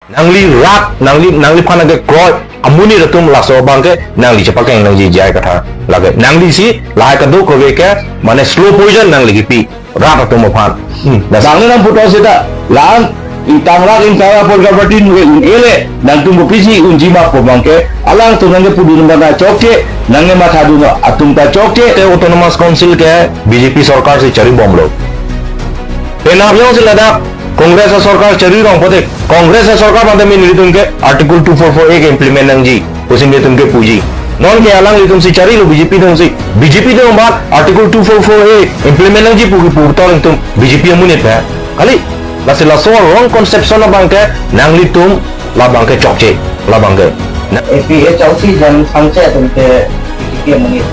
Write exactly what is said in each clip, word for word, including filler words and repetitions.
Nangli rat, nangli, nangliphan akekroi amonit atum laso abangke nangli chepakeng nangji J I Kathar. Lake nanglisi lahai kadokave ke mane slow poison nangli kipi rat atum aphan. Hmm. Bang nangputhot seta, la-an ingtangrak ingtangrak apor kapartin ke un-ele, nangtum kopisi unji ma pu abangke, alangtum nangkepudun abang ta chokche, nangkemathadun atum ta chokche. Te Autonomous Council ke B J P sorkar si charibomlo. Penap jongsi ladak Congress asorkar charirong pote, Congress asorkar aphan tame nelitum ke Article two four four A ke implement nangji pusi nelitum kepuji. Non ke alanglitum si charilo, B J P atum si, B J P atum aphan Article two four four A implement nangji pu kipu tor nelitum B J P amonit pen. Kali, lasi laso wrong conception abangke nanglitum labangke chokche, labangke. Na- A P H L C jan sangche atum ke B J P amonit.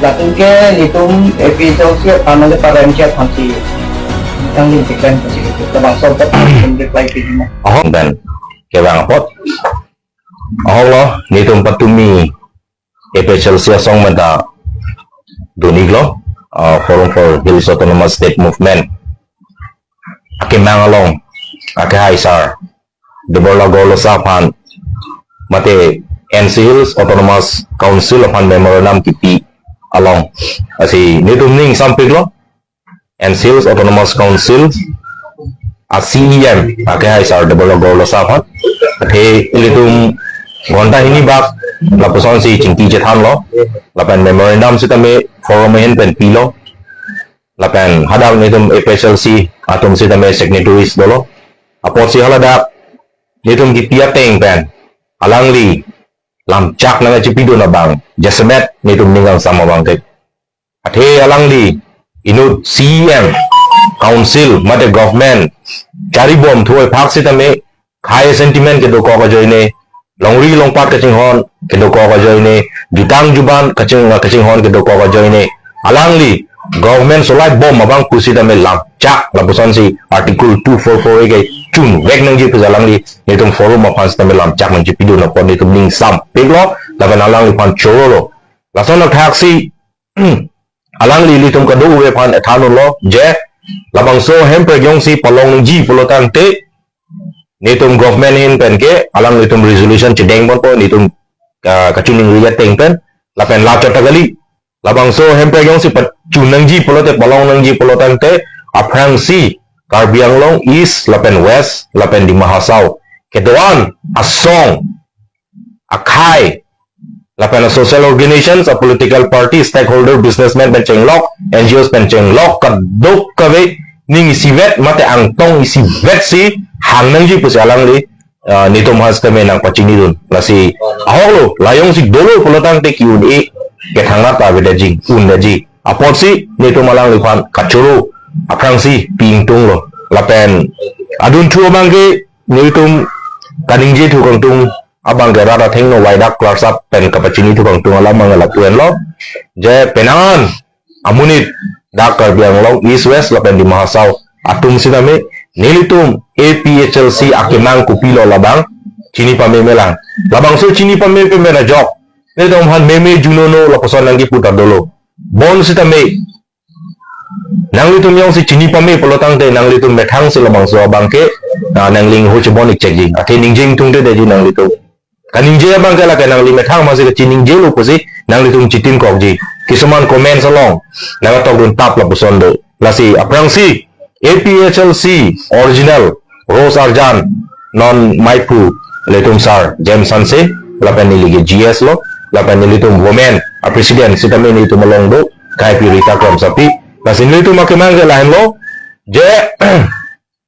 Latum ke nelitum A P H L C aphan nangkeparemji aphansi nangli decline pusi labangso apot nelitum reply piji ma? Ahok dan kevang apot. Ahoklo, nelitum patumi A P H L C asong pen ta dun-iklo, ah, Forum for Hills Autonomous State Movement akemang along, akehai sar Debolal Gorlosa aphan mate N C Hills Autonomous Council aphan memorandum kipi along, lasi nelitum ning sampiklo, N C Hills Autonomous Council a C E M akehai sar Debolal Gorlosa aphan. Athe ilitum ghonta hini bak lapusonsi chingki chethanlo. Lapen memorandum sitame Forum ahin pen pilo. Lapen hadak nelitum A P H L C atum sitame signatories dolo. Apotsi haladak nelitum kipi ateng pen alangli lamchak nangchipidun abang jasemet nelitum ning kangsam abangke. Athe alangli inut C E M, council mate government charibom thu aphak sitame khei sentiment kedokok ajoine, longri longpat kachinghon kedokok ajoine, jutang juban kaching, kachinghon kedokok ajoine, alangli government solaibom abang pusitame lamchak lapusonsi Article two four four A ke chunvek nangji pusi alangli nelitum Forum aphan sitame lamchak nangchipidun apot nelitum ning sampiklo, lapen alangliphan chorolo. Lason athaksi alangli ilitum kadokave aphan thandunlo je labangso hemprek jongsi palong nangji pulo tangte nelitum government ahin pen ke alanglitum resolution chedengponpo, nelitum, ah, kachiningri ateng pen. Lapen la chot ta kali, labangso hemprek jongsi pachun nangji pulote, palong nangji pulo tangte aphrangsi Karbi Anglong East lapen West lapen Dima Hasao kedo-an asong, akhei, lapen a social organizations, a political party, stakeholder, businessman pen chenglok, N G Os pen chenglok kadokave ning isivet mate angtong isivetsi hang nangji pusi alangli, ah, nelitum aphan sitame nangpachinidun. Lasi ahoklo, la jongsi dolo pulo tangte ki-un-e, kethangnat ta avedetji, undetji. Apotsi nelitum alangliphan kachoro aphrangsi pi ingtunglo. Lapen adunthu abangke nelitum kaningje thu kangtung abangke rat athengno waidak klarsap pen kapachini thu kangtung alam abang lapu-enlo. Je penang an amonit dak Karbi Anglong East, West lapen Dima Hasao atum sitame nelitum A P H L C akemang kopilo labang chini pamemelang. Labangso chini pameme ajok nelitum aphan meme junono lapuson nangkipu ta dolo. Bonsitame nanglitum jongsi chini pame pulo tangte nanglitum methangsi labangso abangke, ah, nangli ingho chebon-ik chekji. Athe ningje ingtungdedetji nanglitum. Kaningje abangke lake nangli methang masi kachiningjelo pusi nanglitum chitinkokji. Kisuman comments along nangkatokdun tap lapuson do. Lasi aphrangsi A P H L C original Rose Arjan, non maiphu ilitum sar James Hanse, lapen neli ke G S lo, lapen nelitum women a president sitame nelitum along do, Khaipi Rita Kramsapi. Lasi nelitum akemang ke lahenlo, je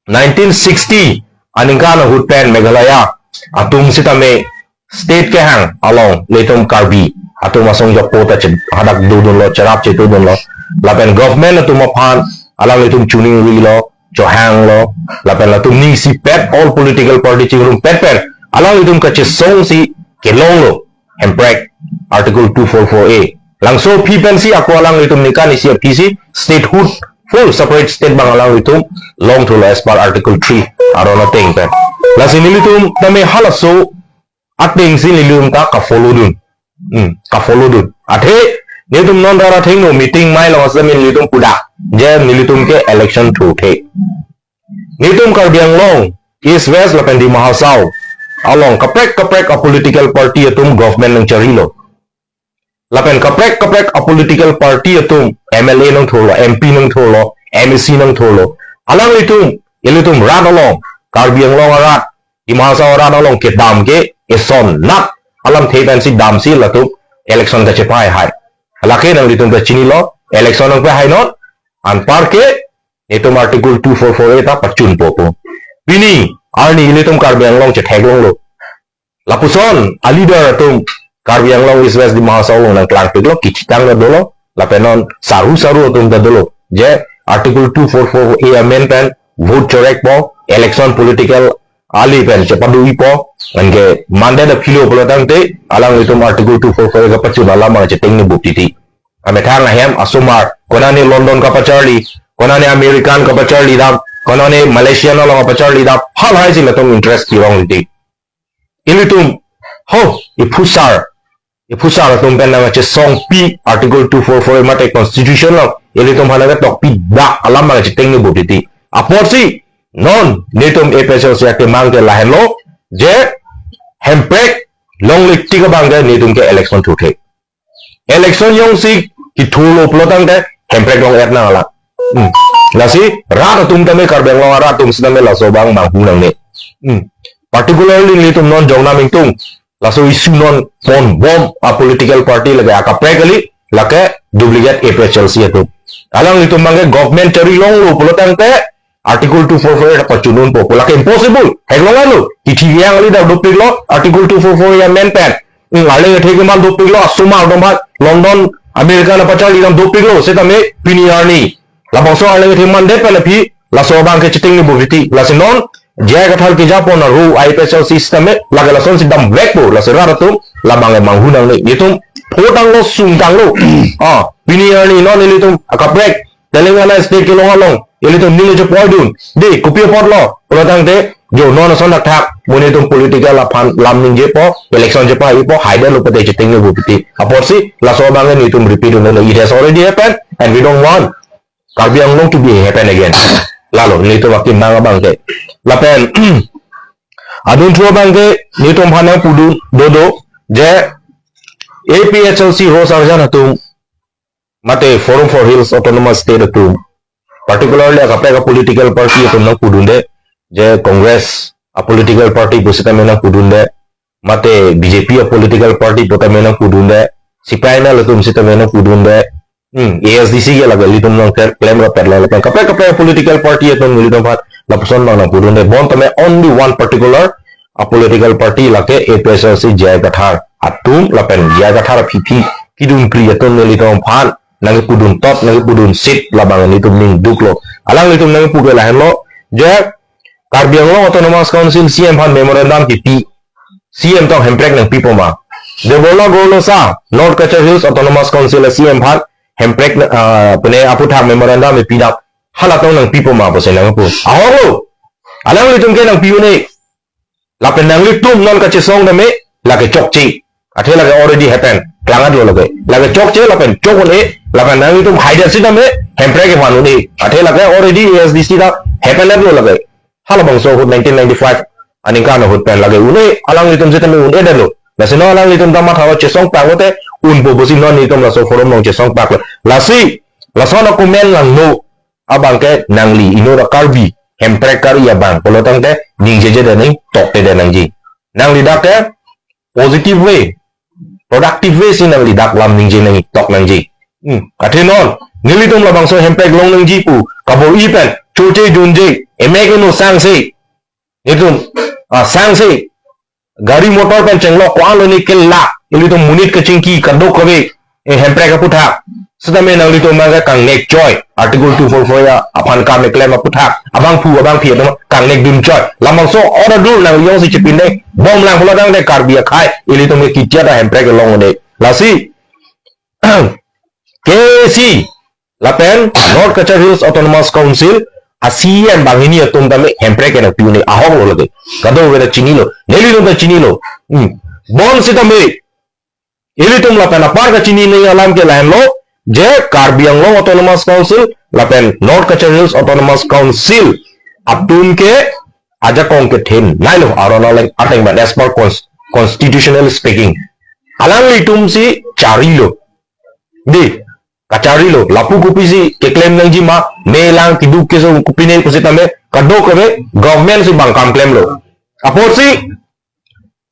nineteen sixty aningkan ahut pen Meghalaya atum sitame state kehang along nelitum Karbi atum asong japo ta che-, hadak dodunlo, cherap chetudunlo. Lapen government atum aphan alanglitum chuningrilo, chohanglo, lapen latum ning isipet, all political party chingrumpet pen alanglitum kachesongsi kelonglo hemprek Article two four four A. Labangso aphi pensi ako alanglitum ningkan isi aphisi statehood, full separate state abang alanglitum longthulo as per Article three aron ateng pen. Lasi nelitum tame halaso atengsi nelitum ta ka-follow dun. Hmm, ka-follow dun. Athe nelitum non rat athengno meeting mai along asitame nelitum pudak, je nelitum ke election thurthe. Nelitum Karbi Anglong East West lapen Dima Hasao along kaprek kaprek a political party atum government nangcharilo. Lapen kaprek kaprek a political party atum M L A nangthurlo, M P nangthurlo, M A C nangthurlo. Alanglitum, ilitum rat along, Karbi Anglong arat, Dima Hasao arat along kedam ke eson nat alamthe pensi damsi latum election kachepai hai. Lake nanglitum ta chinilo, election nangpehainon, anparke netum Article two four four A ta pachunpo pu. Pini arni ilitum Karbi Anglong chetheklonglo. Lapuson a leader atum Karbi Anglong East West Dima Hasao along nangklangpiklo, kechitang ta dolo, lapen non saru saru atum ta dolo. Je Article two four four A amen pen vote chorekpo, election political ali pen chepaduipo, anke mandate aphilo pulo tangte, alanglitum Article two four four A kapachun alam abang chetengne bup titi. Amethang ahem asomar, konane London kapacharli, konane American kapacharli dam, konane Malaysian along kapacharli dam, halahai si latum interest kerong titi. Ilitum, ho, iphusar, iphusar atum pen nangchesongpi Article two four four mate Constitution along, ilitum aphan nangketokpi dak alam nangchetengne bup titi. Apotsi, non, netum A P H L C akemang ke lahenlo, je, hemprek, longle tik abang ke netum ke election thurthe. Election jongsi kethurlo pulo tangte hemprek long-et nang alang. Hmm. Lasi rat atum tame, Karbi Anglong arat atum sitame laso abang manghu nangne. Hmm. Particularly nelitum non Jongnam ingtung, laso issue non ponbom a political party lake akaprek kali, lake duplicate A P H L C atum. Alanglitum abang ke government chari longlo pulo tangte, Article two four four A pachununpo pu lake impossible. Theklonglo. Kithi yang ali dak dopiklo Article two four four A amen pen. Hmm, arleng kethe keman dopiklo, asomar atum aphan London, America apacharli dam dopiklo, setame pini arni labangso arleng kethe mandet pen aphi laso abang ke chetengne bup titi. Lasi non J I Kathar kejapon aru A P H L C setame lake lasonsi damvekpo, lasi rat atum labang ke manghu nangne. Netum pho tanglo, sung tanglo. Ah, pini arni non ilitum akaprek Telangana state kelong along, ilitum ning chepoidun. Dei, kopi apotlo, pulo tangte, jo non ason athak, mo netum political aphan lam ningjepo, election chepaipo, haidetlo pute chetengne bup titi. Apotsi, laso abang netum repeat unlo, it has already happened, and we don't want Karbi Anglong to be happen again. Lalo, netum akemang abang ke. Lapen, adunthu abang ke, netum aphan nangpudun, dodo, je, A P H L C rosarjan atum, mate Forum for Hills Autonomous State atum, particularly akaprek a political party atum nangpudunde, je Congress a political party pusitame nangpudunde, mate B J P a political party pusitame nangpudunde, C P I M L atum sitame nangpudunde, hmm, A S D C ke lake ilitum nangklem rapetlo lapen kaprek kaprek a political party atum ilitum aphan lapuson abang nangpudunde, bontame only one particular a political party lake A P H L C J I Kathar atum lapen J I Kathar aphi aphi kedun pri atum nelitum aphan nangpudun tot, nangpudun sit labang nelitum ning duklo. Alanglitum nangpu ke lahenlo, je Karbi Anglong Autonomous Council C M aphan memorandum kipi, C M tong hemprek nangpipo ma. Debolal Gorlosa, North Cachar Hills Autonomous Council C M aphan hemprek, ah, pune aphuthak memorandum kipi dak, hala tong nangpipo ma pusi nangpu. Ahoklo. Alanglitum ke nangpi un-e. Lapen nanglitum non kachesong tame, lake chokche. Athe lake already happen. Klang-etlo lake. Lake chokche, lapen chok un-e, lapen nanglitum haidet sitame, hemprek kevan un-e. Athe lake already A S D C ta happen-etlo lake. Halabangso ahut nineteen ninety-five aningkan ahut pen lake un-e, alanglitum sitame un-edetlo. Lasi non alanglitum ta matha chesongpak lote, unpo pusi non nelitum laso forum along chesongpaklo. Lasi, lason a-comment langno abang ke nangli inut a-Karbi, hemprek kari abang, pulo tangte ningjejedet nangji, toktedet nangji. Nangli dak ke positive way, productive way si nangli dak lam ningje nangji, tok nangji. Hmm, athe non, nelitum labangso hemprek long nangji pu, kabor-i pen, choche junje, emek eno sangse. Nelitum, ah, sangse. Gari motor pen chenglok ko-an lo ni kelak, ilitum monit kachingki kadokave, eh, hemprek aphuthak. Sitame nanglitum abang ke kangnek choi, Article two four four A aphan kam keklem aphuthak. Abangphu, abangphi atum kangnek dun choi. Labangso order dur nangli jongsi chepindeng bomlang pulo tangte Karbi akhei, ilitum ke kitia ta hemprek kelong un-e. Lasi, K A A C, lapen North Cachar Hills Autonomous Council a-C M banghini atum tame hemprek ke nangpi un-e, ahoklo lake. Kadokave ta chinilo, nelitum ta chinilo. Hmm. Bonsitame, ilitum lapen apar kachinine alam ke lahenlo, je Karbi Anglong Autonomous Council, lapen North Cachar Hills Autonomous Council atum ke ajakong kethenei lo aron aleng ateng pen as per cons-, constitutional speaking. Alanglitum si charilo. Di, kacharilo. Lapu kopi si keklem nangji ma, melang keduk keso kopine pusitame, kadokave government si bang kam klemlo. Apotsi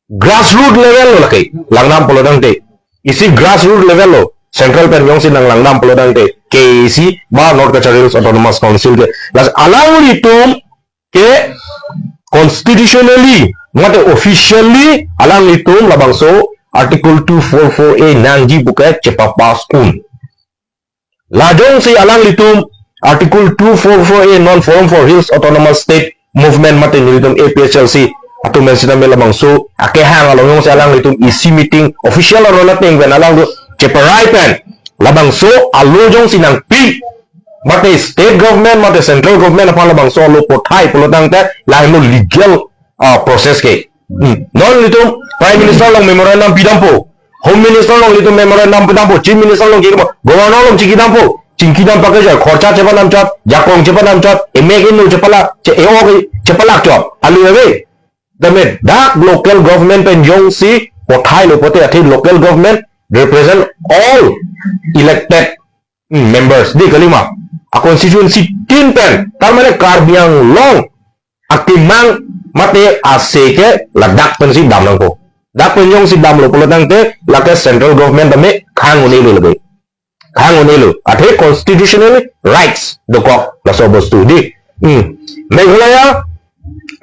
grassroot level lo lake, langdam pulotangte. Isi grassroot level lo, central pen jongsi nang langdam pulotangte, K A A C ba North Cachar Hills Autonomous Council ke. Lasi alanglitum ke constitutionally, mate officially, alanglitum labangso Article two four four A nangji pu ke chepapass un. La jongsi alanglitum Article two four four A non Forum for Hills Autonomous State Movement mate nelitum A P H L C atum pen sitame labangso akehang along jongsi alanglitum isi meeting official aron ateng pen alangtum cheparai pen labangso alo jongsi nangpi, mate state government, mate central government aphan labangso alo pothai pulotangte lahenlo legal, ah, process ke. Hmm. Non nelitum Prime Minister along memorandum pidampo, Home Minister along nelitum memorandum pidampo, Chief Minister along kedampo, Governor along chingkidampo, chingkidam pakejoi, khorcha chepadam chot, jakong chepadam chot, emek inut chepala, che-, e-ok chepalak chot, alu ave. Tame dak local government pen jongsi pothailo pote, athe local government represent all elected, hmm, members. Di kalima, a constituency tin pen, tar mane Karbi Anglong akemang mate ase ke ladak pensi dam nangpo. Dak pen jongsi damlo pulotangte lake central government tame khang un-elo lake. Khang un-elo. Athe constitutional rights dokok laso bostu di. Hmm. Meghalaya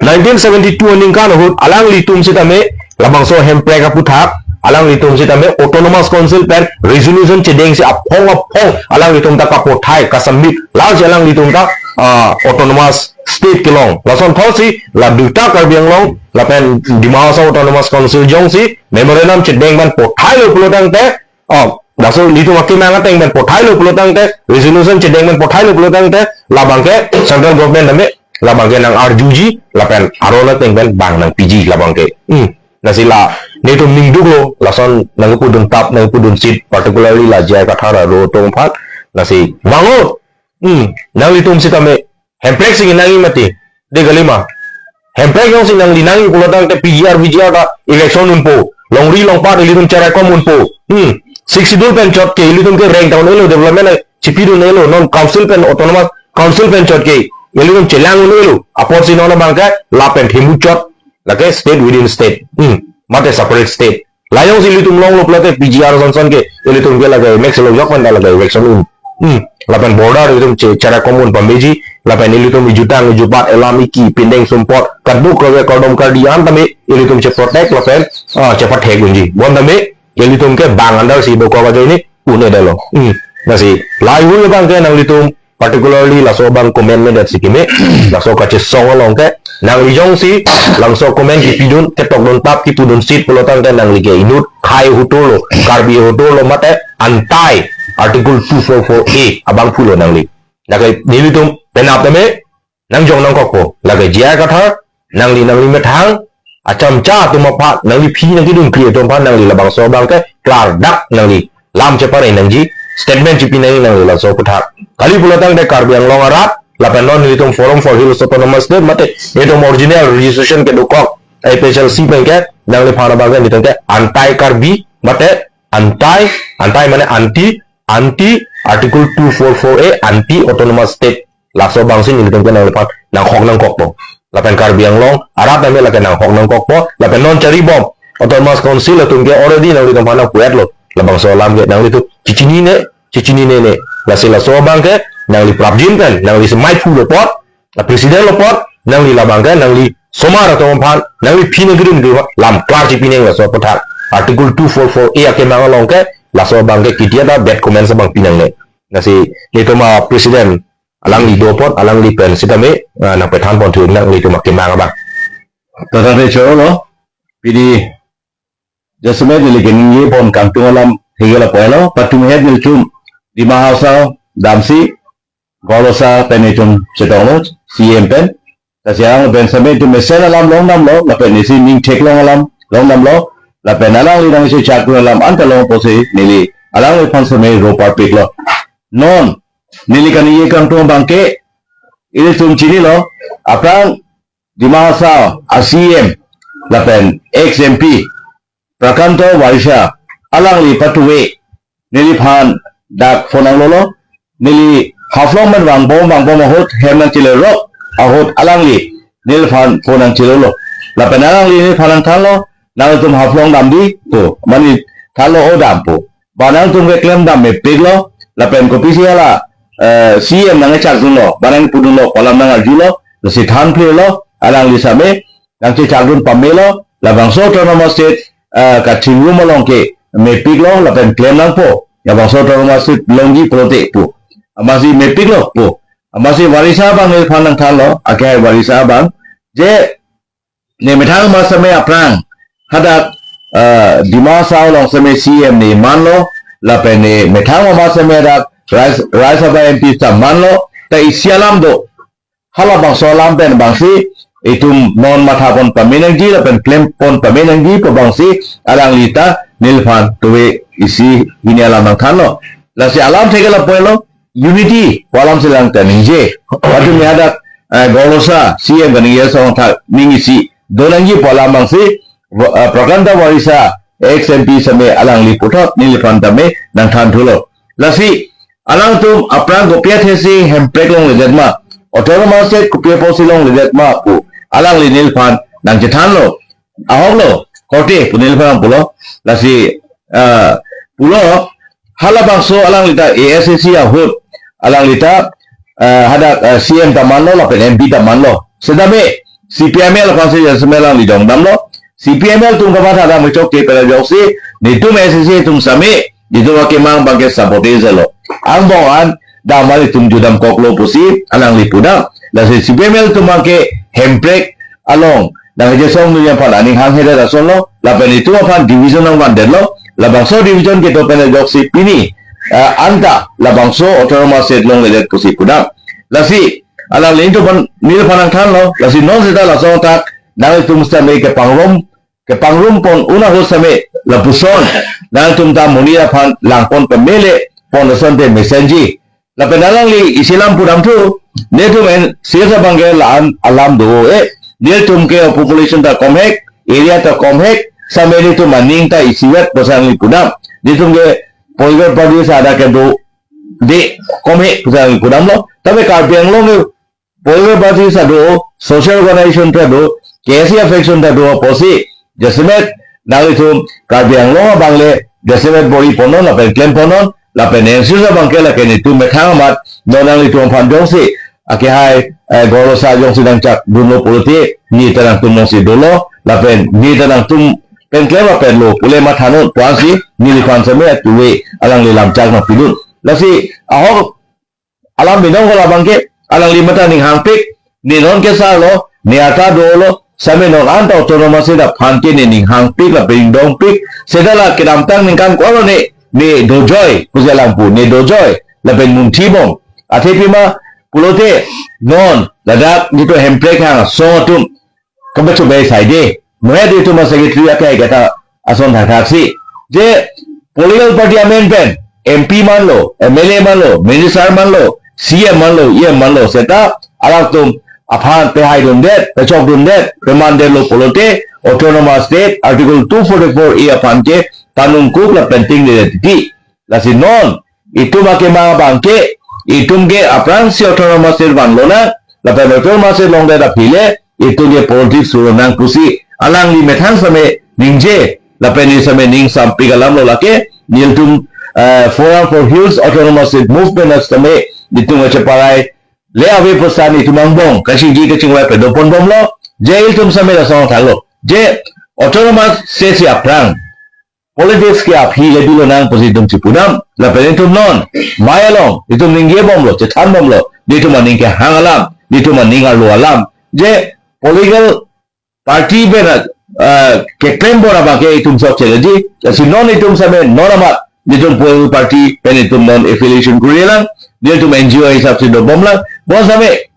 nineteen seventy-two aningkan ahut alanglitum sitame labangso hemprek aputhak alanglitum sitame Autonomous Council pen resolution chedengsi aphong aphong alanglitum ta kapothai kasubmit, lasi alanglitum ta, ah, autonomous state kelong. Lason thotsi la duita Karbi Anglong lapen Dima Hasao Autonomous Council jongsi memorandum chedeng pen pothailo pulotangte, oh, laso ilitum akemang ateng pen pothailo pulotangte, resolution chedeng pen pothailo pulotangte, labang ke central government tame labang ke nang-arjuji lapen aron ateng pen bang nangpiji labang ke. Hmm. Lasi la nelitum ningduklo, lason nangpudun tap, nangpudun sit, particularly la J I Kathar aro atum aphan. Lasi bang o, hmm, nanglitum sitame hemprek si nangji mati, di kalima. Hemprek jongsi nangli nangji pulotangte P G R, V G R ta eviction unpo, longri longpat ilitum cheraikom unpo. Hmm. Sixth Schedule pen chot ke ilitum ke rengta un-elo, development chipidun un-elo, non council pen, autonomous council pen chot ke ilitum chelang un-elo. Apotsi non abang ke lapen themu chot, lake state within state, hmm, mate separate state. La jongsi ilitum longlo pulote P G R son son ke ilitum ke lake max lo jok pen ta lake eviction un. Hmm. Lapen border ilitum che-, cheraikom un pameji, lapen ilitum ejutang ejupat, elam eki, pindeng sumpot, kadokave kardom kardi an tame ilitum cheprotect lapen, ah, chepathek unji. Bonta me ilitum ke bang under si dokok ajoine un-edetlo. Hmm. Lasi laheihui abang ke nanglitum particularly laso abang comment medet si keme, laso kachesong along ke nangli jongsi laso comment kipidun, ketokdun tap, kipudun sit pulotangte nangli ke inut khei ahut lo, Karbi ahut lo, mate anti Article two four four A abangphu lo nangli. Lake nelitum penap tame nangjong nangkokpo. Lake J I Kathar, nangli, nangli methang achamcha atum aphan, nangli aphi nangkedunkri atum aphan nangli labangso abang ke klardak nangli lam chepare nangji, statement chipi nangji nangli laso aputhak. Kali pulotangte Karbi Anglong arat lapen non nelitum Forum for Hills Autonomous State mate nelitum original registration kedokok A P H L C pen ke nangliphan abang ke nelitum ke anti Karbi mate anti, anti mane anti, anti Article two four four A, anti Autonomous State. Laso abangsi nelitum ke nangliphan nangkhok nangkokpo. Lapen Karbi Anglong arat tame lake nangkhok nangkokpo. Lapen non charibom Autonomous Council atum ke already nanglitum aphan nangpu-etlo. Labangso alam ke nanglitum chechinine, chechinine ne. Lasi laso abang ke nangli prapjin pen, nangli semai phu lo apot, la president lo apot, nangli labang ke nangli somar atum aphan, nangli aphi nangkedun ke lam klar chipi nang laso aputhak. Article two four four A akemang along ke laso abang ke ketia ta bad comments abang pi nangne. Lasi nelitum a-president alangli do apot, alangli pen sitame, ah, nangpethan pon thu nanglitum akemang abang. Tata te choro lo, pidi jasemet neli keningje pon kangtung alam thege lapu-an lo, patum het nelitum Dima Hasao damsi, Gorlosa pen itum chetonglo, C M pen. Lasi alangli pen sitame itum mesen alam longdamlo, lapen isi ning theklong alam longdamlo, lapen alangli nangchechak alam anta long pusi neli alangliphan sitame ro parpiklo. Non, neli kaningje kangtung abang ke, ilitum chinilo, aphrang Dima Hasao a C M lapen ex M P Prakanta Warisa alangli patuwe neliphan dak phone nanglolo, neli Haflong pen vangbom vangbom ahut hem nangchelerok ahut alangli neliphan phone nangchelolo. Lapen alangli neliphan nangthanlo, nangtum Haflong damdi pu, mane thanlo o dam pu. Ba nangtum keklem dam mepiklo, lapen kopisi hala eh, C M nangchakdunlo, ba nangpudunlo, pu alam nangarjulo, lasi thanphlelo, alangli same nangchechakdun pamelo, labangso autonomous state eh, kachingrum along ke mepiklo, lapen klem nangpo, labangso autonomous state longji pulote pu. Amatsi mepiklo pu. Amatsi Warisa abang neliphan nangthanlo, akehai Warisa abang, je ne methang amat same aphrang hadak eh, Dima Hasao along same C M ne manlo, lapen ne methang amat same hadak Rajya Sabha M P ta manlo, ta isi alam do. Halabangso alam pen abangsi itum non mathapon pame nangji lapen klempon pame nangji pu abangsi alangli ta neliphan tuwe isi hini alam nangthanlo. Lasi alam theke lapulo, unity pu alam si lang ta ningje. Patumi hadak eh, Gorlosa C M kaningje asong thak ning isi do nangji pu alam abangsi eh, Prakanta Warisa ex M P same alangli puthot neliphan tame nangthanthulo. Lasi alangtum aphrang kopi athesi hemprek longledet ma, autonomous state kopi apotsi longledet ma pu alangli neliphan nangchethanlo. Ahoklo, korte pu neliphan pulo. Lasi eh, pulo, halabangso alangli ta A S A C ahut alangli ta eh, hadak eh, C M ta manlo lapen M P ta manlo. Setame C P I M L aphansi jasemet alangli dongdamlo. C P I M L atum kamatha dam kechok ke pela joksi, netum A S A C atum same netum akemang abangke sabotage lo. Angbong an dam mali atum judam koklo pusi alangli pudam. Lasi C P I M L atum abangke hemprek along nangjesongdun aphan aning hanghedet asonlo, lapen itum aphan division nangvandetlo, labangso division kedo pen ajoksi pini eh, anta labangso autonomous state longledet pusi pudam. Lasi alangli itum aphan neliphan nangthanlo, lasi non seta lason athak nanglitum sitame kepangrum kepangrumpon un ahut same lapuson nangtum ta monit aphan langpon pamele pon asonte mesenji. Lapen alangli isi alam pudamthu, netum en sirsa abangke la-an alam do-e, netum ke population ta komhek, area ta komhek, same netum aning ta isivet pu alangli pudam. Netum ke political party sa ada kedo de komhek pu alangli pudamlo. Tapi Karbi Anglong ke political party sa do, social organization ta do, K S A faction ta do apotsi jasemet nanglitum Karbi Anglong abang le jasemet bor-iponnon lapen klemponnon, lapen N C C abangke lake netum methang amat non nanglitum aphan jongsi akehai eh, Gorlosa jongsi nangchakdunlo pulote, ne ta nangtum jongsi dolo lapen ne ta nangtum pen klem lapen lo pule mathanon pu ansi neliphan same atuwe alangli lamchak nangpidun. Lasi ahok alam binong ko labangke alangli mata ning hangpik, ne non kesarlo, ne ata dolo, same non anta autonomous state aphan ke ne ning hangpik lapen ning dongpik, seta la kedamtang ningkan ko-an lo ne, ne dojoi, pusi alam pu, ne dojoi, lapen munthibom. Athe pima pulote non ladak netum hemprek hang asong atum kemachobei saide. Muhe di itum a-secretary ake kata ason thakthak si. Je political party amen pen M P manlo, M L A manlo, minister manlo, C M manlo, E M manlo, seta alangtum aphan pehaidundet, pechokdundet, pemandetlo pulote, autonomous state, Article two forty-four A aphan ke, tanung kuk lapen tingledet titi. Lasi non, itum akemang abangke, itum ke aphrangsi autonomous state vanlonang, lapen autonomous state longdet aphi le, itum ke politics surlonang pusi, alangli methang same ningje, lapen ne same ning sampik alam lo lake, nelitum eh, Forum for Hills Autonomous State Movement asitame, netum kacheparai le ave pusi netum angbong, kachingki kachingvai pedoponbomlo, je ilitum same lasong thaklo, je autonomous state si aphrang politics ke aphi le bilonang pusi itum chipudam, lapen itum non, mai along, itum ningjebomlo, chethanbomlo, netum aning kehang alam, netum aning arlo alam, je political party pen, ah, keklem bor abangke itum sok cheleji, lasi non itum same, non amat, netum political party pen itum non affiliation kurilang, netum N G O hisap si dobomlang, bonsame,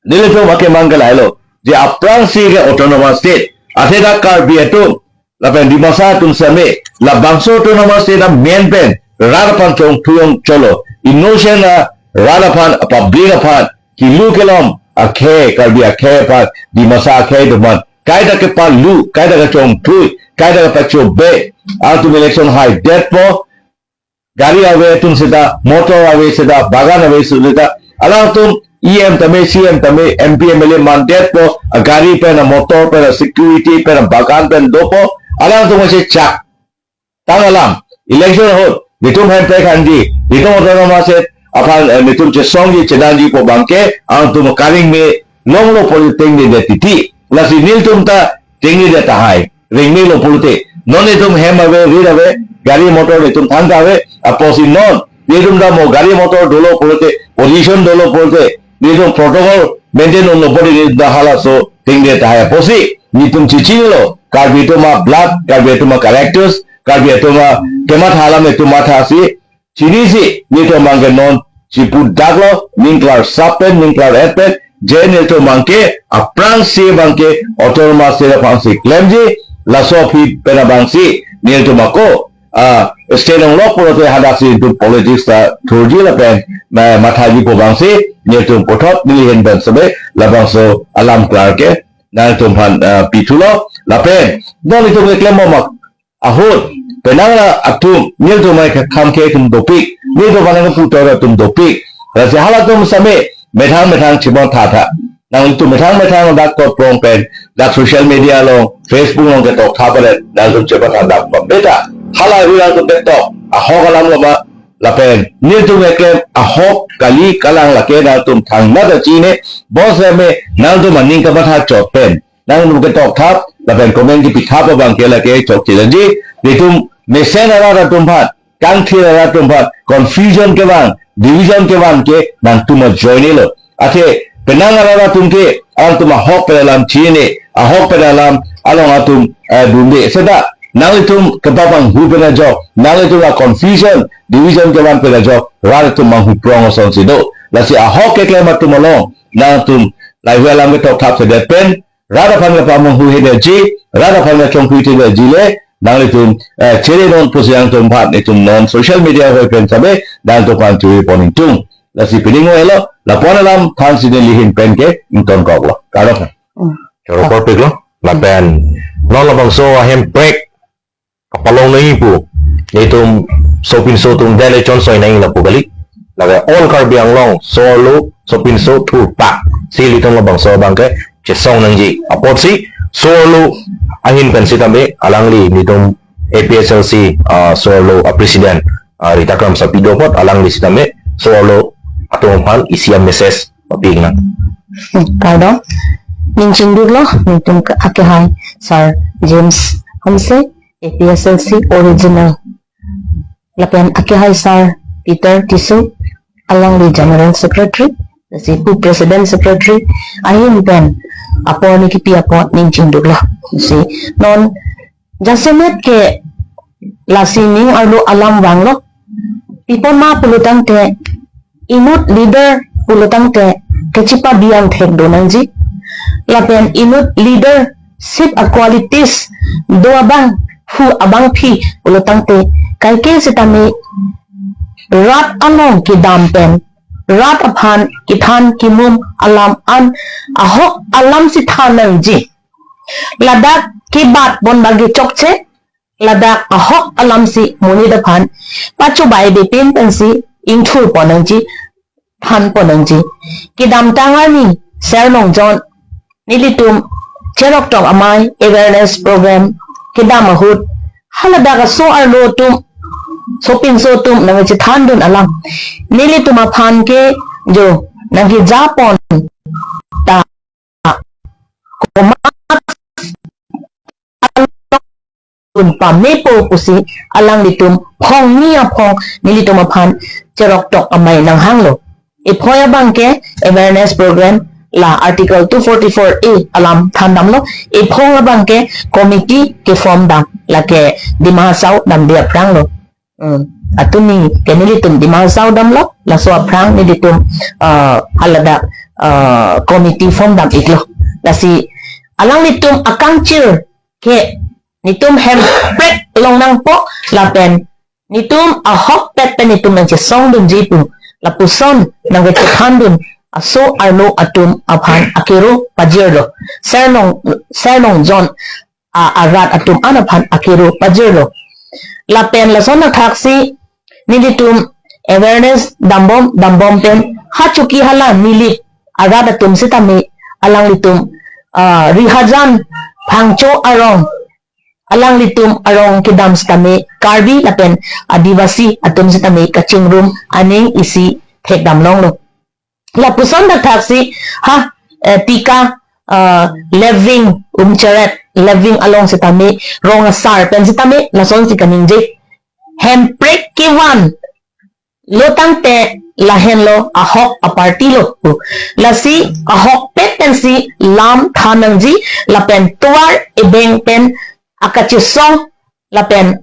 nelitum akemang ke lahelo, je aphrangsi ke autonomous state, athe dak Karbi atum, lapen Dimasa atum same, labangso autonomous state amen pen, rat aphan chongthu jong cholo, innocent arat aphan, public aphan, kelu kelom, akhei, Karbi akhei aphan, Dimasa akhei atum aphan kaita kepalu, kaita kachongthui, kaita kepachobei, alangtum election haidetpo, gari ave atum seta, motor ave seta, bagan ave seta, alangtum E M tame, C M tame, M P, M L A mandetpo, agari pen, amotor pen, asecurity pen, abagan pen dopo, alangtum kachechak tang alam, election ahut, netum hemprek hanji, netum autonomous state aphan, eh, netum chesongji, chedanji pu abangke, alangtum karing me longlo pulote tengnedet titi. Lasi nelitum ta tengnedet tahai, ring me lo pulote. Non netum hem ave, rit ave, gari motor netum thangta ave, apotsi non netum ta mo gari motor dolo pulote, position dolo pulote, netum protocol maintain unlo pulote, netum ta halaso tengnedet tahai apotsi netum chechinilo, Karbi atum ablood, Karbi atum acharacters, Karbi atum akematha alam netum mathasi chinisi, netum abangke non chipudaklo, ning klarsap pen, ning klar-et pen, je netum abangke aphrangsi abangke autonomous state aphansi klemji, laso aphi pen abangsi netum ako, ah, state longlok pulote hadaksi netum politics ta thurji lapen ma-, mathaji pu abangsi netum puthot neli ahin pen sebe labangso alam klar ke nangtum aphan, ah, pithulo lapen non netum keklem bom ahut penang ra atum, nelitum ai kham ke atum dopik, nelitum aphan nangputor atum dopik. Lasi halatum same methang methang chibon thatha. Nangtum methang methang dak tot prong pen, dak social media along, Facebook along ketok tha pare, nangtum chepatha dak pam beta. Hala hu nangtum ketok ahok alam lo ma, lapen nelitum keklem ahok kali kalang lake nangtum thangnat ta chine, bonseme nangtum aning kapatha chot pen nangtum ketok thap, lapen comment kepithap abangke lake chokche danji, netum mesen arat atum aphan, kangthir arat atum aphan, confusion kevang, division kevang ke nangtum ajoine lo. Athe penang arat atum ke, alangtum ahok pen alam chine, ahok pen alam along atum, eh, dunde. Seta nanglitum kepapanghu pen ajok, nanglitum a confusion, division kevang pen ajok, rat atum manghu prong asonsi do. Lasi ahok keklem atum along nangtum lahei hu alam ketok thap sedet pen, rat aphan kepamanghu hidetji, rat aphan kachongthui thidetji le, nanglitum, eh, chere non pusi nangtum aphan netum non social media ahoi pen sabe nangtum aphan churi pon ingtung. Lasi pining o elo, lapu-an alam thansi neli ahin pen ke ingtonkoklo. Kardom. Hmm. Choro korpiklo, lapen non labangso ahemprek kapalong nangji pu netum sopinso atum dele chonchoi nangji lapu kali. Lake all Karbi Anglong so-arlo sopinso thurpak si ilitum labangso abangke chesong nangji. Apotsi so-arlo ahin pen sitame alangli netum A P H L C, ah, so-arlo a president, ah, Rita Kramsapi do apot alangli sitame so-arlo atum aphan isi a message papi nang. Hmm, kardom. Ning chingduklo, netum ke akehai Sir James Hanse, A P H L C original. Lapen akehai Sir Peter Tisso, alangli General Secretary, lasi pu President Secretary, ahin pen apor ne kipi apot ning chingduklo. Lasi non jasemet ke lasi ning arlo alam vanglo. Pi apot ma pulo tangte, inut leader pulo tangte kechipabi angthek do nangji. Lapen inut leadership a qualities do abang, hu abangpi pulo tangte, kaike sitame rat along kedam pen, rat aphan kethan kemum alam an ahok alamsi than nangji. Ladak kebat pon bagi chokche, ladak ahok alamsi monit aphan pachobei bepin pensi ingthur pon nangji, than pon nangji. Kedamtang arni Sir Nongjon nelitum Cherok Tok Amei awareness program kedam ahut, haladak aso-arlo atum, sopinso atum nangchethandun alam, nelitum aphan ke jo nangkeja pon ta komat dun pamepo pusi alanglitum phongni aphong nelitum aphan Cherok Tok Amei nanghanglo. Iphoi abangke awareness program la Article two forty-four A alam thandamlo. Iphong abangke committee keform dam, lake Dima Hasao damde aphranglo. Hmm. Atumi ke nelitum Dima Hasao damlo, laso aphrang nelitum, ah, haladak, ah, committee form dam iklo. Lasi alanglitum akangchir ke netum hemprek long nangpo lapen netum ahokpet pen netum nangchesongdunji pu, lapuson nangkechethandun aso arlo atum aphan akero pajirlo. Sernong, Sernong John a, arat atum an aphan akero pajirlo. Lapen lason athaksi nelitum awareness dambom dambom pen ha chuki hala Nilip arat atum sitame alanglitum, ah, Rihajan Phangcho arong, alanglitum arong kedam sitame Karbi lapen Adivasi atum sitame kachingrum aning isi thekdam longlo. Lapuson athaksi ha, eh, Tika, eh, Leving Umcheret, Leving along sitame rong asar pen sitame lasonsi kaningje. Hemprek kevan lo tangte lahenlo ahok aparty lo. Lasi ahokpet pensi lam than nangji lapen tovar ebeng pen akachesong lapen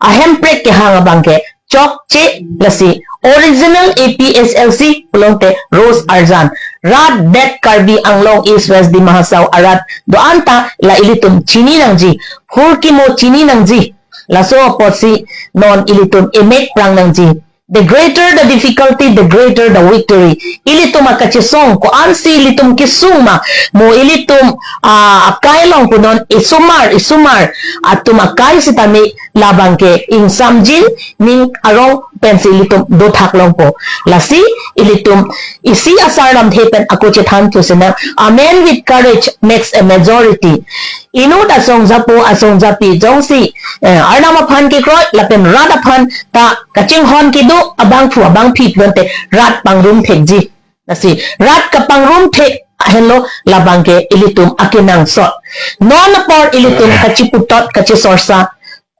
ahemprek kehang abangke chokche. Lasi original A P H L C pulote Rose Arjan, rat det Karbi Anglong East West Dima Hasao arat do-an ta la ilitum chini nangji, phurkimo chini nangji. Laso apotsi non ilitum emek prang nangji. The greater the difficulty, the greater the victory. Ilitum akachesong, ko-ansi ilitum kesung ma, mo ilitum, ah, akai along punon isomar, isomar atum akai sitame labangke ingsamjin, ning arong pensi ilitum dothak longpo. Lasi ilitum isi asar lamthe pen ako chethan thu sinang, a man with courage makes a majority. Inut asong japo asong japi jongsi, eh, Arnam aphan kekroi lapen rat aphan ta kachinghon kedo abangphu abangphi pulote rat pangrum thekji. Lasi rat kapangrum thek henlo labangke ilitum akenangsot. Non apor ilitum kachiputot kachisorsa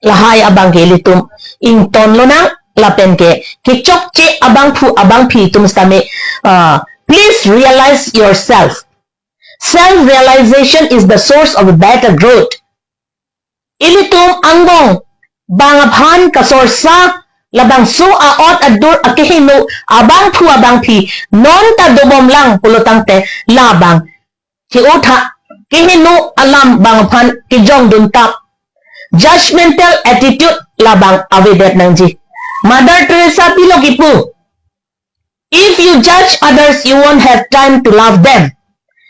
lahai abangke ilitum ington lonang lapenke kechokche abangphu abangphi atum sitame, ah, please realize yourself. Self realization is the source of better growth. Ilitum angbong bang aphan kasorsa labangso a-ot adur akeheno abangphu abangphi non ta dobom lang pulo tangte labang ke-otha keheno alam bang aphan kejongdun tap. Judgmental attitude labang avedet nangji. Mother Teresa pilo kipu, "If you judge others, you won't have time to love them."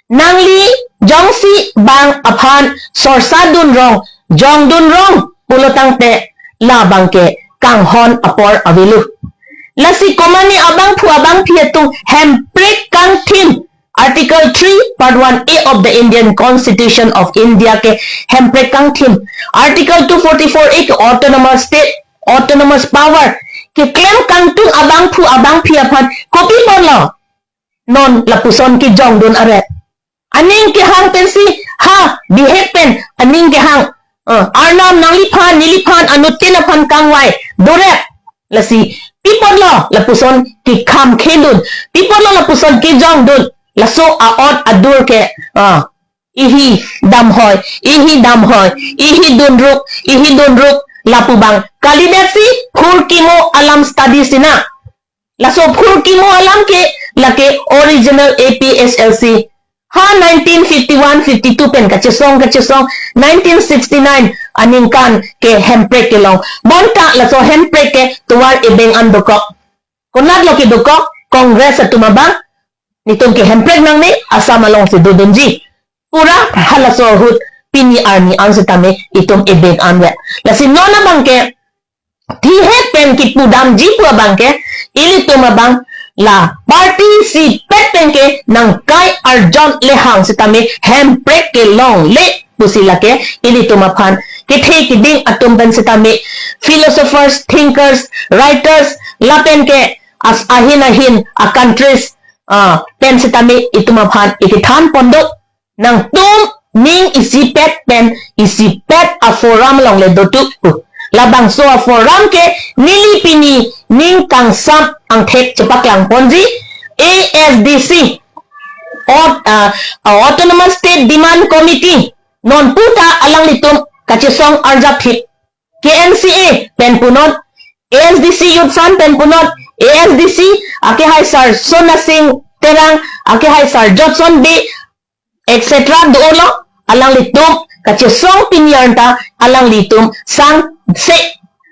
Nangli jongsi bang aphan sorsa dun rong, jongdun rong pulo tangte labangke kanghon apor avelo. Lasi komane abangphu abangphi atum hemprek kangthim, Article three, Part one A of the Indian Constitution of India ke hemprek kangthim, Article two forty-four A ke autonomous state, autonomous power keklem kangtung abangphu abangphi aphan kopi ponlo non lapuson kejongdun aret? Aning kehang pensi ha bihek pen aning kehang, eh, Arnam nangliphan neliphan anuttin aphan kangvai dorep. Lasi pi ponlo lapuson kekham khedun, pi ponlo lapuson kejongdun, laso a-ot adur ke, ah, ihi damhoi, ihi damhoi, ihi dunruk, ihi dunruk, lapu bang kalidetsi phurkimo alam study sinang. Laso phurkimo alam ke lake original A P H L C. Ha nineteen fifty-one fifty-two pen kachesong kachesong, nineteen sixty-nine aningkan ke hemprek kelong. Bonta laso hemprek ke tovar ebeng an dokok. Konatlo kedokok? Congress atum abang, "Netum ke hemprek nangne, Assam alongsi dodunji." Pura halaso ahut pini arni an sitame itum ebeng an ya. Lasi non abangke thihek pen kipudamji pu abangke, ilitum abang la party isipet pen ke nangkai arjon lehang sitame hemprek kelongle pusi lake ilitum aphan kethe kiding atum pen sitame philosophers, thinkers, writers lapen ke as ahin ahin a countries, ah, pen sitame itum aphan ikethan pondok. Nangtum ning isipet pen isipet a forum alongle dotu. Labangso a forum ke neli pini ning kangsam angthek chepaklang ponji, A S D C, Aut-, ah, ah, Autonomous State Demand Committee, non puta alanglitum kachesong arjap thip. K N C A pen punon, A S D C Youth Front pen punon, A S D C akehai Sar Sona Singh Terang, akehai Sar Jotson Bey, et cetera do-olo, alanglitum kachesong pini arni ta alanglitum sangse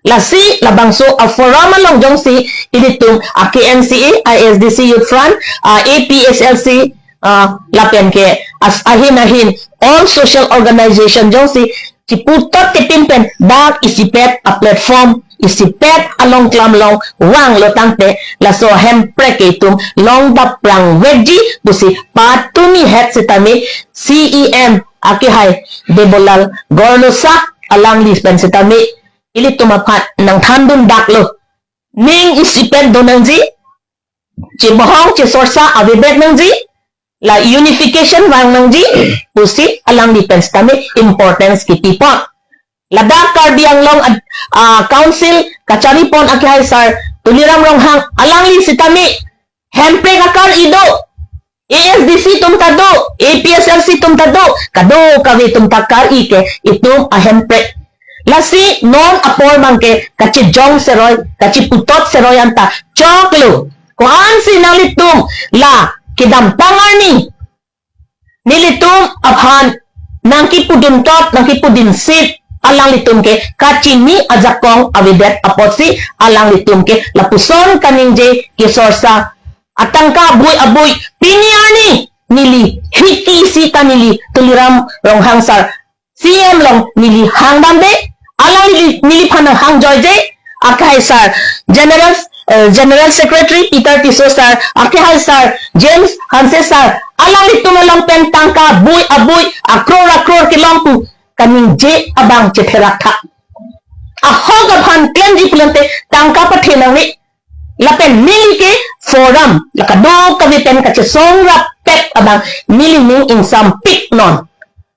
Lasi labangso a-forum along jongsi ilitum a-K N C A, I S D C Youth Front, a-A P H L C, ah, lapen ke as ahin ahin all social organization jongsi chiputot tepin pen dak isipet a-platform, isipet along klam long vanglo tangte laso hemprek ke itum long daprang vekji pusi patumi het sitame C E M akehai Debolal Gorlosa alangli pen sitame ilitum aphan nangthandun daklo. Ning isipet do nangji, chebohong chesorsa avedet nangji, la unification vang nangji pusi alangli pen sitame importance kipipon. Ladak Karbi Anglong ad-, ah, Council kacharipon akehai sar Tuliram Ronghang alangli sitame hemprek akar-i do, A S D C atum ta do, A P H L C atum ta do, kadokave atum ta kar-i ke itum ahemprek. Lasi non apor abangke kachejong seroi, kachiputot seroi anta choklo. Ko-ansi nanglitum la kedamtang arni nelitum aphan nangkipuduntot, nangkipudunsit alanglitum ke kachini ajakong avedet apotsi alanglitum ke lapuson kaningje kesorsa atangka abui abui pini arni neli hiki sita neli Tuliram Ronghang sar C M along neli hangdamde, alangli neliphan nanghangjoi je, akehai sar General, eh, General Secretary Peter Tisso sar, akehai sar James Hanse sar, alanglitum along pen tangka abui abui, a-crore a-crore kelong pu kaningje abang chetherak tha. Ahok aphan klemji pulote tangka pathe nangne. Lapen neli ke forum la kadokave pen kachesong rapet abang neli ning ingsampik non.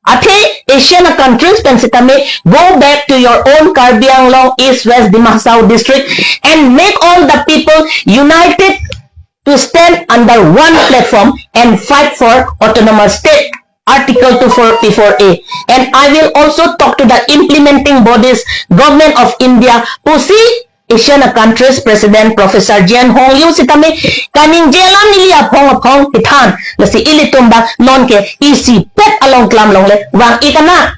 Athe Asian countries pen sitame, go back to your own Karbi Anglong East West Dima Hasao district and make all the people united to stand under one platform and fight for autonomous state. Article two forty-four A. And I will also talk to the implementing bodies, Government of India, pusi Asian countries President Professor Jian Hong Liu sitame kaningje alam neli aphong aphong kethan. Lasi ilitum abang nonke isipet along klam longle vang-ik nang.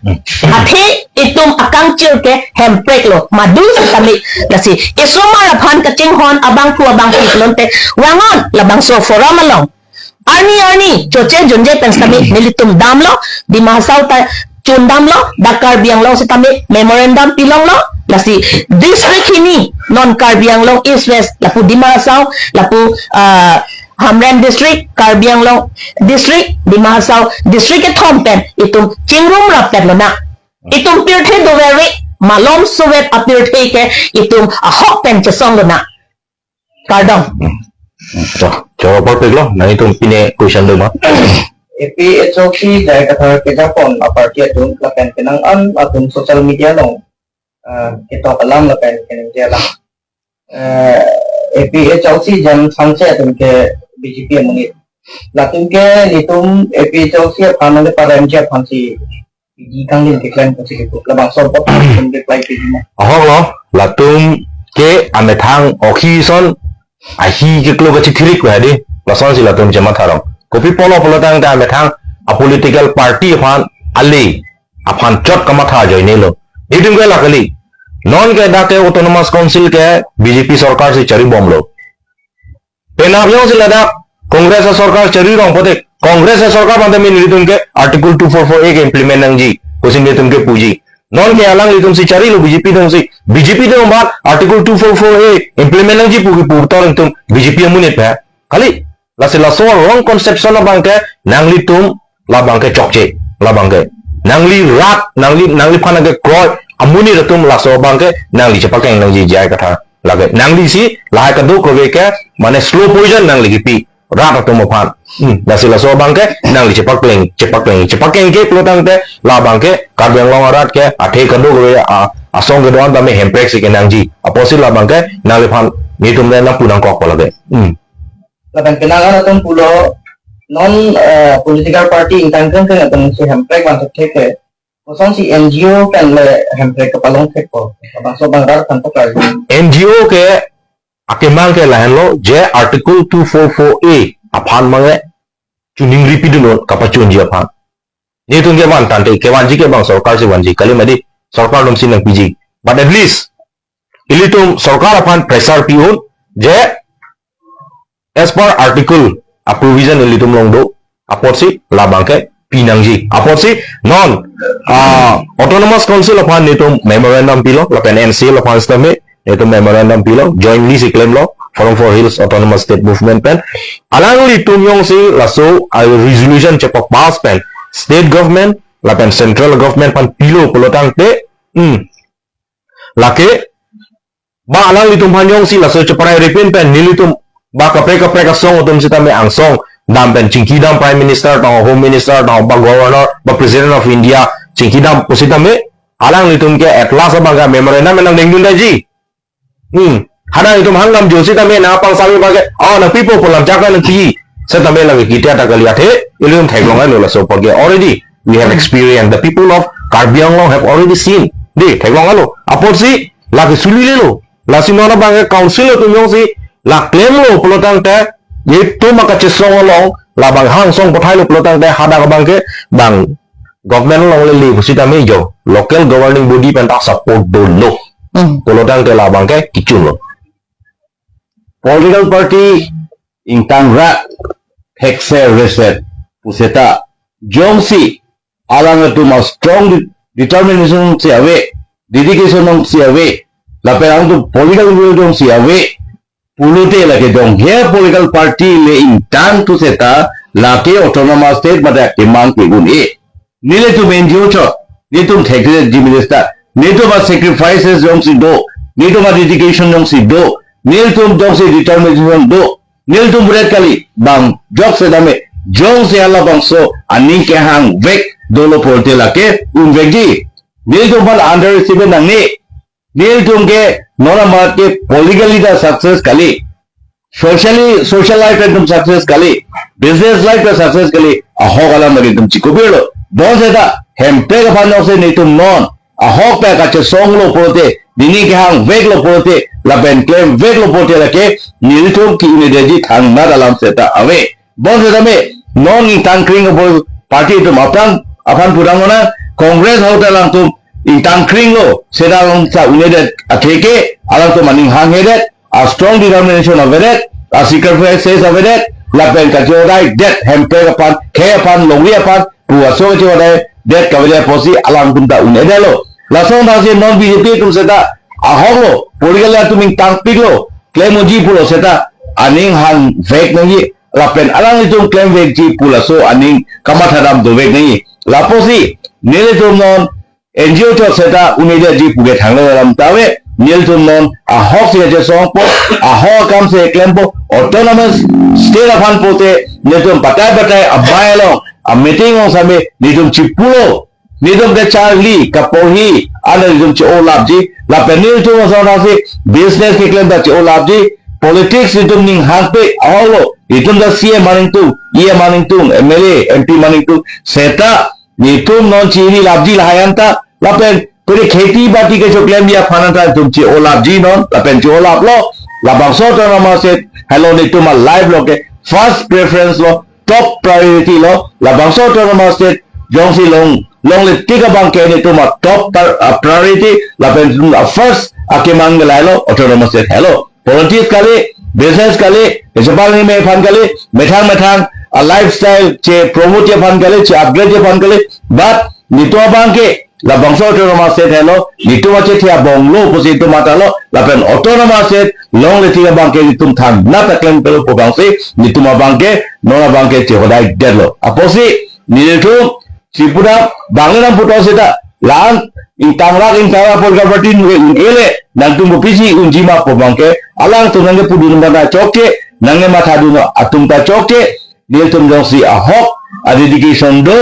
Athe itum akangchir ke hemprek lo. Madu sitame lasi isomar aphan kachinghon abangphu abangpi pulote vang-on labangso forum along. Arni arni choche junje pen sitame nelitum damlo, Dima Hasao ta chun damlo, dak Karbi Anglong sitame memorandum pilonglo, lasi district hini non Karbi Anglong East West, lapu Dima Hasao, lapu, ah, Hamren district, Karbi Anglong district, Dima Hasao district kethom pen itum chingrum rapet lonang. Itum pirthe dover-re, malom sovet apirthe ke itum ahok pen chesong lonang. Kardom. Hmm. Cho, cho, perfect lo. Nanglitum pine question do ma? A P H L C J I Kathar kejapon a-party atum lapen kenang-an atum social media along, ah, ketok alam lapen keningje alam. Eh, A P H L C James Hanse atum ke B J P amonit. Latum ke nelitum A P H L C aphan nangkeparemji aphansi piji kangdin keklem pusi kepu. Labangso apot nelitum reply piji ma? Ahok lo, latum ke amethang ohi son, ahi keklo kachethirik ko hadi, lasonsi latum chematha rong. Kopi pulo pulo tangte amethang a-political party aphan ale, aphan chot kamatha ajoine lo. Itum ke la kali. Nonke dak ke Autonomous Council ke B J P sorkar si charibomlo. Penap jongsi ladak Congress asorkar chari rong pote, Congress asorkar bang tame nelitum ke Article two four four A ke implement nangji pusi nelitum ke puji. Nonke alanglitum si charilo, B J P atum si, B J P atum bang Article two four four A implement nangji pu kipu tor itum B J P amonit pe. Kali, lasi laso wrong conception abang ke nanglitum labang ke chokche, labang ke. Nangli rat, nangli, nangliphan nangkekroi amonit atum laso abang ke nangli chepakeng nangji J I Kathar lake. Nanglisi lahai kadokave ke mane slow poison nangli kipi rat atum aphan. Hmm, lasi laso abang ke nangli chepakleng, chepakleng, chepakeng ke pulo tangte labang ke Karbi Anglong arat ke athe kadokave a, asong kedo-an tame hemprek si kenangji. Apotsi labang ke nangliphan nelitum le nangpu nangkokpo lake. Hmm. Lapen kenang-an atum pulo non, eh, political party ingtang keng keng atum si hemprek bang thek ke. Kosonsi N G O pen le hemprek kepalong thekpo. Labangso abang rat than pakar. N G O ke akemang ke lahenlo je Article two four four A aphan bang ke chuningri pidun kapachunji aphan. Nelitum ke van tangte, kevanji ke bang sorkar si vanji. Kali mati sorkar atum si nangpiji. But at least ilitum sorkar aphan pressure pi-un, je as per article a provision ilitum along do, apotsi labangke pinangji. Apotsi non, ah, Autonomous Council aphan netum memorandum pilo, lapen N C L aphan sitame netum memorandum pilo, jointly si klemlo, Forum for Hills Autonomous State Movement pen. Alanglitum jongsi laso a resolution chepa-pass pen state government lapen central government aphan pilo pulotangte, hmm, lake ba alanglitum aphan jongsi laso cheparai-ri pin pen nelitum ba kaprek kaprek asong atum sitame angsong dam pen chingkidam Prime Minister tang, Home Minister tang, ba Governor, ba President of India chingkidam pusitame, alanglitum ke at last abangke memorandum nangdengdun daji. Hmm. Hadak itum hangdamjo sitame nangpangsami abangke, oh, nangpipo pu lamchak nangpi. Sitame lake kitia ta kali athe, ilitum theklong alo laso apotke already. We have experienced. The people of Karbi Anglong have already seen. Dei, theklong alo. Apotsi, lake suli lelo. Lasi non abangke council atum jongsi la klemlo pulotangte, itum akachesong along, labang hangsong pathailo pulotangte, hadak abangke bang government along le le pusitame jo, local governing body pen ta support dolo. Hmm. Pulotangte labangke kechunlo. Political party ingtangrak, thekser reser pu seta, jongsi alanglitum a strong de-, determination si ave, dedication si ave, lapen alangtum political will jongsi ave pulote, lake donghe political party le ingtang pu seta, lake Autonomous State mate akemang ke-un-e. Nelitum N G O chot, nelitum thektheji minister, nelitum a sacrifices jongsi do, nelitum a dedication jongsi do, nelitum jongsi determination do, nelitum buret kali, bang jok sitame, jongsi halabangso aning kehangvek dolo pulote lake unvekji. Nelitum aphan underestimate nangne. Nelitum ke non amat ke politically ta success kali, socially, social life atum success kali, business life ta success kali, ahok alam lake itum chikopirlo. Bonseta Hemprek aphan jongsi nelitum non ahok pen kachesonglo pulote, neli kehangveklo pulote, lapen klemveklo pulote lake nelitum ke-un-edetji thangnat alam seta ave. Bonsetame, non ingtangkring abo party atum aphrang aphan pudang ona, Congress ahut alangtum ingtangkringlo, seta along ta un-edet akhei ke, alangtum aning hanghedet, a strong determination avedet, a sacrifices avedet, lapen kachodaidet, Hemprek aphan, khei aphan, longri aphan, pu aso kachodaidet kavedet apotsi alangtum ta un-edetlo. Lason thasi non B J P atum seta ahoklo, political atum ingtangpiklo, klem unji pulo seta, aning hangvek nangji, lapen alanglitum klemvekji pu laso aning kamathadam dovek nangji. Lapusi, nelitum non N G O chot seta un-edetji puke thangnat alam ta ave, nelitum non ahok si kachesongpo, ahok akam si klempo, Autonomous State aphan pulote, nelitum batai batai amei along, a meeting along sitame, nelitum chipulo, nelitum kacharli, kaporhi, ana nelitum che-olapji, lapen nelitum asonthasi business keklem ta che-olapji, politics nelitum ning hangpik, ahoklo, nelitum ta C M man ingtung, E M man ingtung, M L A, M P man ingtung, seta, nelitum non chini lapji lahai anta, lapen, pwede kheti bati kechoklemji aphan anta nelitum che-olapji non, lapen che-olaplo, labangso Autonomous State, helo nelitum a life lo ke, first preference lo, top priority lo, labangso Autonomous State, jongsi long, longle tik abangke nelitum a top par-, a priority, lapen nelitum a first akemang ke lahelo, Autonomous State helo. Politics kali, business kali, kachepal ni me aphan kali, methang methang, a lifestyle che promote aphan kali, che upgrade aphan kali, but nelitum abangke, labangso Autonomous State helo, nelitum achethe abonglo, pusi nelitum mathatlo, lapen Autonomous State longle tik abangke nelitum thangnat ta klem pelo pu abangsi, nelitum abangke, non abangke chehodaidetlo. Apotsi, nelitum, chipudam, bang le nangputhot seta, la-an, ingtangrak, ingtangrak political party nunke un-ele, nangtum kopisi unji ma pu abangke, alangtum nangkepudun abang ta chokche, nangkemathadun atum ta chokche, nelitum jongsi ahok a dedication do,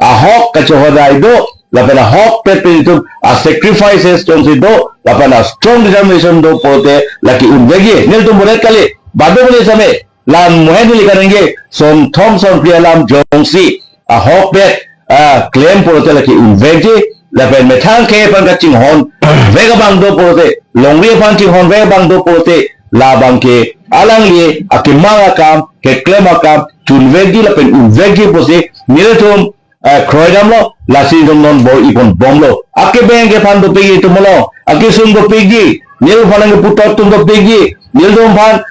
ahok kachehodai do, lapen ahokpet pen itum a sacrifices jongsi do, lapen a strong determination do pulote lake unvekji. Nelitum buret kali, badu bule same, lam mohen hili kaningje, sonthom sonphli alam jongsi, ahokpet, ah, klem pulote lake unvekji, lapen methang khei aphan kachinghonvek abang do pulote, longri aphan chinghonvek abang do pulote, labangke alangli akemang akam, keklem akam, chunvekji lapen unvekji pusi, nelitum, eh, kroidamlo, lasi itum non bor-ipon bomlo. Akebeng kephan dopikji itum lo, akesung dopikji, neliphan nangkeputot atum dopikji, nelitum aphan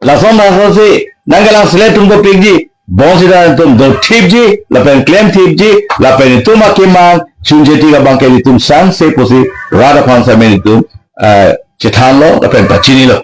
lason lason si nangkelang selet atum dopikji, bonsita itum dothipji, lapen klemthipji, lapen itum akemang chunjeti abang ke itum sangse pusi rat aphan setame itum, eh, chethanlo, lapen pachinilo.